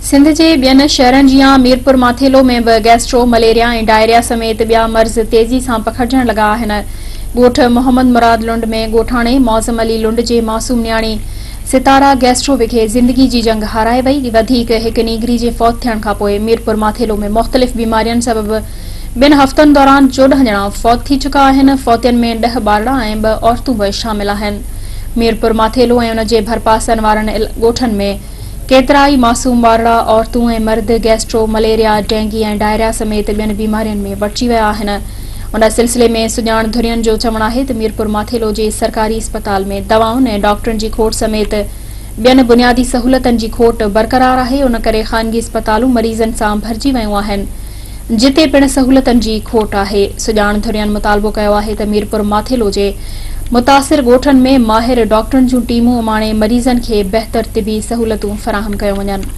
سنڌ جي ٻين شهرن جيان ميرپور ماٿيلو ۾ به گيسٽرو، مليريا ۽ ڊائريا سميت ٻيا مرض تيزي سان پکڙجڻ لڳا آهن. ڳوٺ محمد مراد لنڊ ۾ ڳوٺاڻي معظم علي لنڊ جي معصوم نياڻي ستاره گيسٽرو وگهي زندگي جي جنگ هارائي وئي. وڌيڪ هڪ نينگري جي فوت ٿيڻ کانپوء ميرپور ماٿيلو ۾ مختلف بيمارين سبب ٻن هفتن دوران 14 ڄڻا فوت ٿي چڪا آهن. فوتين ۾ ڏهه ٻارڙا ۽ ٻه عورتون به شامل آهن. ميرپور ماٿيلو ۽ ان جي ڀرپاسن وارن ڳوٺن ۾ ڪيترائي معصوم ٻارڙا، عورتون ۽ مرد گيسٽرو، مليريا، ڊينگي ۽ ڊائريا سميت ٻين بيمارين ۾ وٺجي ويا آهن. ان سلسلي ۾ سڄاڻ ڌرين جو چوڻ آهي ته ميرپور ماٿيلو جي سرڪاري اسپتال ۾ دوائن ۽ ڊاڪٽرن جي کوٽ سميت ٻين بنيادي سهولتن جي کوٽ برقرار آهي ان ڪري خانگي اسپتالون مريضن سان ڀرجي ويون آهن. جتي پڻ سهولتن جي کوٽ آهي. سڄاڻ ڌرين مطالبو ڪيو آهي ته ميرپور ماٿيلو جي متاثر ڳوٺن ۾ ماهر ڊاڪٽرن جون ٽيمون اماڻي مريضن کي بهتر طبي سهولتون فراهم ڪيون وڃن.